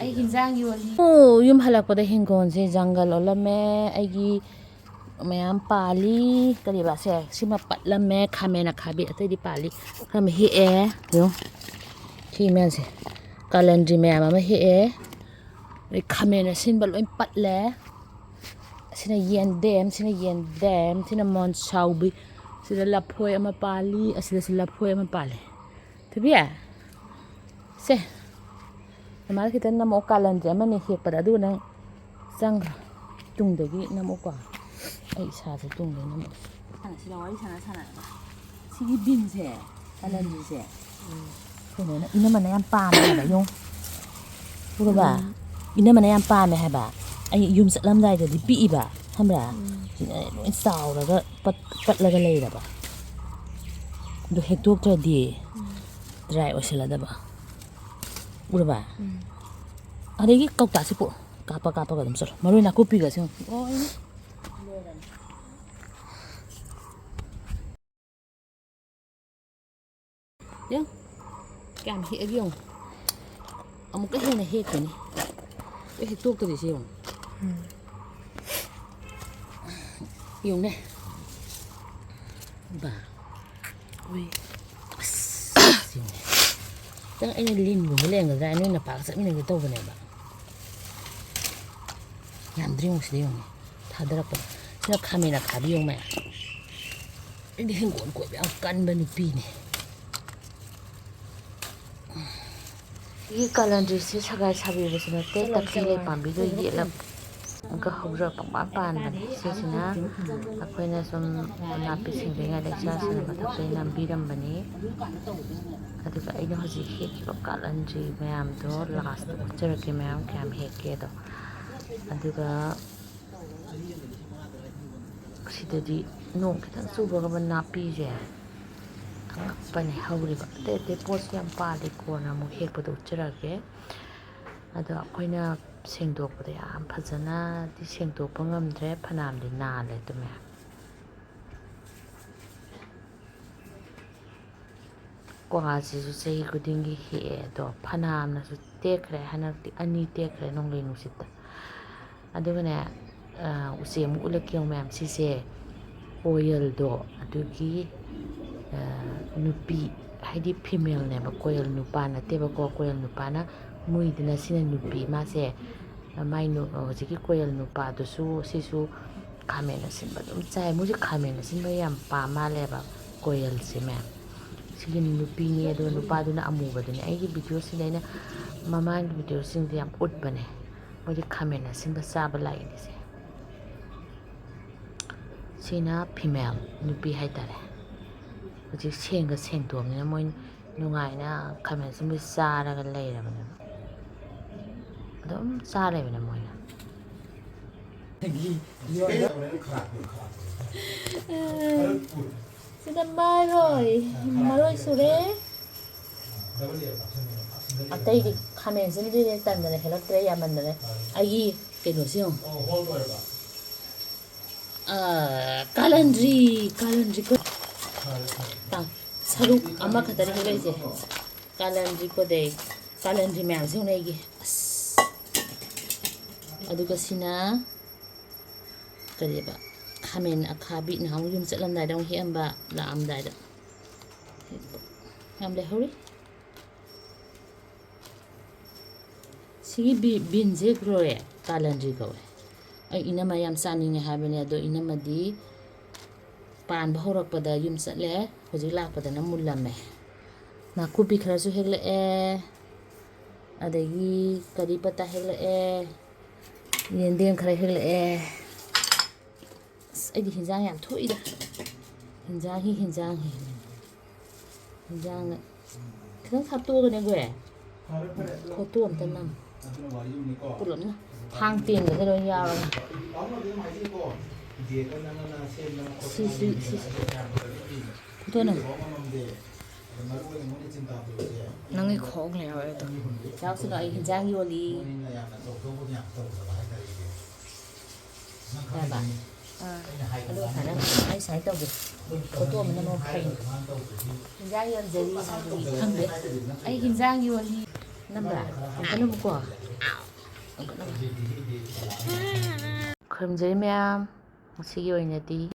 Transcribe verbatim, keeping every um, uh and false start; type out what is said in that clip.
ꯑꯩ ꯍꯤꯟꯖꯥꯡ ꯌꯣꯜꯂꯤ꯫ ꯑꯣ, ꯌꯨꯝ ꯍꯜꯂꯛꯄꯗ ꯍꯤꯡꯒꯣꯜꯁꯦ ꯖꯪꯒꯜ ꯑꯣꯜꯂꯝꯃꯦ꯫ ꯑꯩꯒꯤ ꯃꯌꯥꯝ ꯄꯥꯜꯂꯤ꯫ ꯀꯔꯤꯕ ꯁꯦ? ꯁꯤꯃ ꯄꯠꯂꯝꯃꯦ꯫ ꯈꯥꯃꯦꯟ ꯑꯈꯥꯕꯤ ꯑꯇꯩꯗꯤ ꯄꯥꯜꯂꯤ꯫ ꯈꯔ ꯑꯃ ꯍꯦꯛꯑꯦ꯫ ꯌꯦꯡꯉꯨ꯫ ꯁꯤ ꯃꯌꯥꯝꯁꯦ꯫ ꯀꯥꯂꯟꯗ꯭ꯔꯤ ꯃꯌꯥꯝ ꯑꯃ ꯍꯦꯛꯑꯦ꯫ ꯑꯗꯩ ꯈꯥꯃꯦꯟ ꯑꯁꯤꯟꯕ ꯂꯣꯏ ꯄꯠꯂꯦ꯫ ꯑꯁꯤꯅ ꯌꯦꯟꯗꯦꯝ, ꯁꯤꯅ ꯌꯦꯟꯗꯦꯝ, ꯁꯤꯅ ꯃꯣꯟꯁꯥꯎꯕꯤ, ꯁꯤꯗ ꯂꯐꯣꯏ ꯑꯃ ꯄꯥꯜꯂꯤ, ꯑꯁꯤꯗꯁꯨ ꯂꯐꯣꯏ ꯑꯃ ꯄꯥꯜꯂꯤ꯫ ꯊꯣꯏꯕꯤ, ꯁꯦ, ꯃꯃꯥꯗ ꯈꯤꯇꯪ ꯅꯝꯃꯛꯑꯣ, ꯀꯥꯂꯟꯗ꯭ꯔꯤ ꯑꯃꯅꯤ ꯍꯦꯛꯄꯗ, ꯑꯗꯨꯒ ꯅꯪ ꯆꯪꯈ꯭ꯔꯣ꯫ ꯇꯨꯡꯗꯒꯤ ꯅꯝꯃꯛꯑꯣꯀꯣ, ꯑꯩ ꯏꯁꯥꯁꯦ ꯇꯨꯡꯗꯒꯤ ꯅꯝꯃꯛꯑꯣ꯫ ꯁꯤꯗ ꯋꯥꯔꯤ ꯁꯥꯟꯅ ꯁꯥꯟꯅꯔꯒ꯫ ꯁꯤꯒꯤ ꯕꯤꯟꯁꯦ, ꯀꯥꯂꯟꯗ꯭ꯔꯤꯁꯦ, ꯀꯩꯅꯣꯅ, ꯏꯅꯝꯃꯅ ꯌꯥꯝ ꯄꯥꯝꯃꯦ ꯍꯥꯏꯕ, ꯌꯦꯡꯉꯨ꯫ ꯎꯔꯕ? ꯎꯝ꯫ ꯏꯅꯝꯃꯅ ꯌꯥꯝ ꯄꯥꯝꯃꯦ ꯍꯥꯏꯕ꯫ ꯑꯩ ꯌꯨꯝ ꯆꯠꯂꯝꯗꯥꯏꯗꯗꯤ ꯄꯤꯛꯏꯕ, ꯈꯪꯕ꯭ꯔꯥ? ꯎꯝ꯫ ꯁꯤꯅ ꯂꯣꯏ ꯆꯥꯎꯔꯒ ꯄꯠ-, ꯄꯠꯂꯒ ꯂꯩꯔꯕ꯫ ꯑꯗꯨ ꯍꯦꯛꯇꯣꯛꯇ꯭ꯔꯗꯤ ꯎꯝ꯫ ꯗ꯭ꯔꯥꯏ ꯑꯣꯏꯁꯜꯂꯗꯕ꯫ ꯎꯔꯕ? ꯎꯝ꯫ ꯑꯗꯒꯤ ꯀꯧꯇꯥꯁꯤ ꯄꯨ-, ꯀꯥꯞꯄ ꯀꯥꯞꯄꯒ ꯑꯗꯨꯝ ꯆꯠꯂꯣ꯫ ꯃꯔꯣꯏ ꯅꯥꯀꯨꯞꯄꯤꯒꯁꯦ ꯌꯦꯡꯉꯨ꯫ ꯂꯣꯏꯔꯦ꯫ ꯌꯦꯡꯉꯨ꯫ ꯀꯌꯥꯝ ꯍꯦꯛꯑꯒꯦ ꯌꯦꯡꯉꯨ꯫ ꯑꯃꯨꯛꯀ ꯍꯦꯟꯅ ꯍꯦꯛꯀꯅꯤ꯫ ꯂꯣꯏ ꯍꯦꯛꯇꯣꯛꯇꯣꯔꯤꯁꯦ ꯌꯦꯡꯉꯨ꯫ ꯎꯝ꯫ ꯌꯦꯡꯉꯨꯅꯦ꯫ ꯕꯥ꯫ ꯎꯏ꯫ ꯑꯁ, ꯌꯦꯡꯉꯨꯅꯦ꯫ ꯈꯤꯇꯪ ꯑꯩꯅ ꯂꯤꯟꯒꯨꯝꯕ ꯂꯩꯔꯝꯒꯗ꯭ꯔꯥ ꯍꯥꯏꯅ ꯅꯣꯏ ꯅꯄꯥꯒ ꯆꯠꯃꯤꯟꯅꯒꯦ ꯇꯧꯕꯅꯦꯕ꯫ ꯌꯥꯝꯗ꯭ꯔꯤ ꯌꯦꯡꯉꯨ ꯁꯤꯗ ꯌꯦꯡꯉꯨꯅꯦ꯫ ꯊꯥꯗꯔꯛꯄꯗ꯫ ꯁꯤꯅ ꯈꯥꯃꯦꯟ ꯑꯈꯥꯕꯤ ꯌꯦꯡꯉꯨ ꯃꯌꯥꯝ꯫ ꯑꯩꯗꯤ ꯍꯤꯡꯒꯣꯜ ꯀꯣꯏꯕ ꯌꯥꯝ ꯀꯟꯕ ꯅꯨꯄꯤꯅꯦ꯫ ꯁꯤꯒꯤ ꯀꯥꯂꯟꯗ꯭ꯔꯤꯁꯦ ꯁꯒꯥꯏ ꯁꯥꯕꯤꯕꯁꯨ ꯅꯠꯇꯦ, ꯇꯈꯦꯜ ꯂꯩ ꯄꯥꯝꯕꯤꯗꯣ ꯌꯦꯠꯂꯒ ꯍꯧꯔ ꯄꯪꯄꯥꯟ ꯄꯥꯟꯕꯅꯦ꯫ ꯁꯤꯁꯤꯅ ꯑꯩꯈꯣꯏꯅ ꯁꯨꯝ ꯅꯥꯄꯤ ꯁꯦꯡꯗ꯭ꯔꯤꯉꯩꯗ ꯏꯆꯥꯁꯤꯡꯅ ꯃꯊꯛꯇ ꯅꯝꯕꯤꯔꯝꯕꯅꯤ꯫ ꯑꯗꯨꯒ ꯑꯩꯅ ꯍꯧꯖꯤꯛ ꯍꯦꯛꯈꯤꯕ ꯀꯥꯂꯟꯗ꯭ꯔꯤ ꯃꯌꯥꯝꯗꯣ ꯂꯥꯁꯇ ꯎꯠꯆꯔꯛꯀꯦ, ꯃꯌꯥꯝ ꯀꯌꯥꯝ ꯍꯦꯛꯀꯦꯗꯣ꯫ ꯑꯗꯨꯒ ꯁꯤꯗꯗꯤ ꯅꯣꯡ ꯈꯤꯇꯪ ꯆꯨꯕꯒ ꯅꯥꯄꯤꯁꯦ ꯑꯉꯛꯄꯅꯦ ꯍꯧꯔꯤꯕ꯫ ꯑꯇꯩ ꯑꯇꯩ ꯄꯣꯠꯁꯨ ꯌꯥꯝ ꯄꯥꯜꯂꯤ, ꯀꯣꯟꯅ ꯑꯃꯨꯛ ꯍꯦꯛꯄꯗ ꯎꯠꯆꯔꯛꯑꯒꯦ꯫ ꯑꯗꯣ ꯑꯩꯈꯣꯏꯅ ꯁꯦꯡꯗꯣꯛꯄꯗ ꯌꯥꯝ ꯐꯖꯅꯗꯤ ꯁꯦꯡꯗꯣꯛꯄ ꯉꯝꯗ꯭ꯔꯦ, ꯐꯅꯌꯥꯝꯗꯤ ꯅꯥꯜꯂꯦ ꯑꯗꯨ ꯃꯌꯥꯝ꯫ ꯀ꯭ꯋꯥꯁꯤꯁꯨ ꯆꯍꯤ ꯈꯨꯗꯤꯡꯒꯤ ꯍꯦꯛꯑꯦ, ꯑꯗꯣ ꯐꯅꯌꯥꯝꯅꯁꯨ ꯇꯦꯛꯈ꯭ꯔꯦ, ꯍꯟꯗꯛꯇꯤ ꯑꯅꯤ ꯇꯦꯛꯈ꯭ꯔꯦ ꯅꯣꯡꯂꯩ ꯅꯨꯡꯁꯤꯠꯇ꯫ ꯑꯗꯨꯒꯅꯦ, ꯑ, ꯎꯆꯦꯛ ꯑꯃꯨꯛ ꯎꯠꯂꯛꯀꯦ ꯌꯦꯡꯉꯨ ꯃꯌꯥꯝ, ꯁꯤꯁꯦ ꯀꯣꯌꯜꯗꯣ, ꯑꯗꯨꯒꯤ, ꯑ, ꯅꯨꯄꯤ, ꯍꯥꯏꯗꯤ ꯐꯤꯃꯦꯜꯅꯦꯕ, ꯀꯣꯌꯜ ꯅꯨꯄꯥ ꯅꯠꯇꯦꯕꯀꯣ꯫ ꯀꯣꯌꯜ ꯅꯨꯄꯥꯅ ꯃꯨꯏꯗꯅ, ꯁꯤꯅ ꯅꯨꯄꯤ꯫ ꯃꯥꯁꯦ ꯃꯥꯏ ꯅꯨ-, ꯍꯧꯖꯤꯛꯀꯤ ꯀꯣꯌꯜ ꯅꯨꯄꯥꯗꯨꯁꯨ, ꯁꯤꯁꯨ ꯈꯥꯃꯦꯟ ꯑꯁꯤꯟꯕ ꯑꯗꯨꯝ ꯆꯥꯏ꯫ ꯃꯣꯏꯁꯦ ꯈꯥꯃꯦꯟ ꯑꯁꯤꯟꯕ ꯌꯥꯝ ꯄꯥꯝ ꯃꯥꯜꯂꯦꯕ, ꯀꯣꯌꯜꯁꯦ ꯃꯌꯥꯝ꯫ ꯁꯤꯒꯤ ꯅꯨꯄꯤꯅꯤ, ꯑꯗꯨꯒ ꯅꯨꯄꯥꯗꯨꯅ ꯑꯃꯨꯕꯗꯨꯅꯤ꯫ ꯑꯩꯒꯤ ꯚꯤꯗꯤꯑꯣꯁꯤꯗ ꯑꯩꯅ ꯃꯃꯥꯡꯒꯤ ꯚꯤꯗꯤꯑꯣꯁꯤꯡꯗ ꯌꯥꯝ ꯎꯠꯄꯅꯦ, ꯃꯣꯏꯗꯤ ꯈꯥꯃꯦꯟ ꯑꯁꯤꯟꯕ ꯆꯥꯕ ꯂꯥꯛꯏꯅꯦꯁꯦ꯫ ꯁꯤꯅ ꯐꯤꯃꯦꯜ, ꯅꯨꯄꯤ ꯍꯥꯏꯇꯥꯔꯦ꯫ ꯍꯧꯖꯤꯛ ꯁꯦꯡꯒ ꯁꯦꯡꯗꯣꯛꯑꯕꯅꯤꯅ ꯃꯣꯏ ꯅꯨꯡꯉꯥꯏꯅ ꯈꯥꯃꯦꯟ ꯑꯁꯤꯟꯕ ꯆꯥꯔꯒ ꯂꯩꯔꯕꯅꯦꯕ꯫ ꯑꯗꯨꯝ ꯆꯥ ꯂꯩꯕꯅꯦ ꯃꯣꯏꯅ꯫ ꯁꯤꯗ ꯃꯔꯣꯏ, ꯃꯔꯣꯏ ꯁꯨꯔꯦ꯫ ꯑꯇꯩꯗꯤ ꯈꯥꯃꯦꯟ ꯑꯁꯤꯟꯕꯤꯗꯨꯅꯦ ꯇꯟꯗꯅ ꯍꯦꯛꯂꯛꯇ꯭ꯔꯦ, ꯌꯥꯝꯃꯟꯗꯅ꯫ ꯑꯩꯒꯤ ꯀꯩꯅꯣꯁꯤ ꯌꯦꯡꯉꯨ꯫ ꯑꯥ, ꯀꯥꯂꯟꯗ꯭ꯔꯤ, ꯀꯥꯂꯟꯗ꯭ꯔꯤ ꯀꯣ-, ꯇꯥ-, ꯁꯔꯨꯛ ꯑꯃꯈꯛꯇꯅꯤ ꯍꯦꯛꯂꯛꯏꯁꯦ꯫ ꯀꯥꯂꯟꯗ꯭ꯔꯤ ꯀꯣꯗꯩ, ꯀꯥꯂꯟꯗ꯭ꯔꯤ ꯃꯌꯥꯝꯁꯤ ꯌꯦꯡꯉꯨꯅꯦ ꯑꯩꯒꯤ꯫ ꯑꯁ꯫ ꯑꯗꯨꯒ ꯁꯤꯅ ꯀꯔꯤꯕ? ꯈꯥꯃꯦꯟ ꯑꯈꯥꯕꯤ ꯅꯍꯥꯟꯃꯨꯛ ꯌꯨꯝ ꯆꯠꯂꯝꯗꯥꯏꯗ ꯑꯃꯨꯛ ꯍꯦꯛꯑꯝꯕ, ꯂꯥꯛꯑꯝꯗꯥꯏꯗ꯫ ꯌꯥꯝ ꯂꯩꯍꯧꯔꯤ꯫ ꯁꯤꯒꯤ ꯕꯤ-, ꯕꯤꯟꯁꯦ ꯒ꯭ꯔꯣꯌꯦ, ꯀꯥꯂꯟꯗ꯭ꯔꯤ ꯀꯧꯋꯦ꯫ ꯑꯩ ꯏꯅꯝꯃ ꯌꯥꯝ ꯆꯥꯅꯤꯡꯉꯦ ꯍꯥꯏꯕꯅꯦ, ꯑꯗꯣ ꯏꯅꯝꯃꯗꯤ ꯄꯥꯟꯕ ꯍꯧꯔꯛꯄꯗ ꯌꯨꯝ ꯆꯠꯂꯦ, ꯍꯧꯖꯤꯛ ꯂꯥꯛꯄꯗꯅ ꯃꯨꯜꯂꯝꯃꯦ꯫ ꯅꯥꯀꯨꯞꯄꯤ ꯈꯔꯁꯨ ꯍꯦꯛꯂꯛꯑꯦ, ꯑꯗꯒꯤ ꯀꯔꯤ ꯄꯇꯥ ꯍꯦꯛꯂꯛꯑꯦ, ꯌꯦꯟꯗꯦꯝ ꯈꯔ ꯍꯦꯛꯂꯛꯑꯦ꯫ ꯑꯁ, ꯑꯩꯗꯤ ꯍꯤꯟꯖꯥꯡ ꯌꯥꯝ ꯊꯣꯛꯏꯗ꯫ ꯍꯤꯟꯖꯥꯡꯒꯤ ꯍꯤꯟꯖꯥꯡ ꯍꯦ-, ꯍꯤꯟꯖꯥꯡꯅ ꯈꯤꯇꯪ ꯈꯥꯛꯇꯣꯛꯑꯒꯅꯦ ꯒꯣꯏ꯫ ꯐꯣꯇꯣ ꯑꯝꯇ ꯅꯝ꯫ ꯄꯨꯂꯞꯅ꯫ ꯊꯥꯡ ꯇꯦꯟꯒꯁꯦ ꯂꯣꯏ ꯌꯥꯎꯔꯒ꯫ ꯁꯤꯁꯨ, ꯁꯤꯁꯨ꯫ ꯐꯣꯇꯣ ꯅꯝ꯫ ꯅꯪꯒꯤ ꯈꯣꯡ ꯂꯩꯍꯧꯔꯦ ꯑꯗꯣ꯫ ꯆꯥꯎꯁꯤꯅꯣ, ꯑꯩ ꯍꯤꯟꯖꯥꯡ ꯌꯣꯜꯂꯤ꯫ ꯌꯥꯕ? ꯑꯥ꯫ ꯑꯗꯨꯒ ꯁꯨꯃꯥꯏꯅ ꯑꯩ ꯁꯨꯃꯥꯏꯅ ꯇꯧꯒꯦ꯫ ꯐꯣꯇꯣ ꯑꯃ ꯅꯝꯃꯣ ꯐꯩ꯫ ꯍꯤꯟꯖꯥꯡ ꯌꯣꯟꯖꯔꯤ ꯍꯥꯏꯕꯒꯤ꯫ ꯈꯪꯗꯦ꯫ ꯑꯩ ꯍꯤꯟꯖꯥꯡ ꯌꯣꯜꯂꯤ꯫ ꯅꯝꯕ꯭ꯔꯥ? ꯌꯥꯝ ꯀꯟꯅꯕꯀꯣ꯫ ꯈꯨꯔꯨꯝꯖꯔꯤ ꯃꯌꯥꯝ꯫ ꯉꯁꯤꯒꯤ ꯑꯣꯏꯅꯗꯤ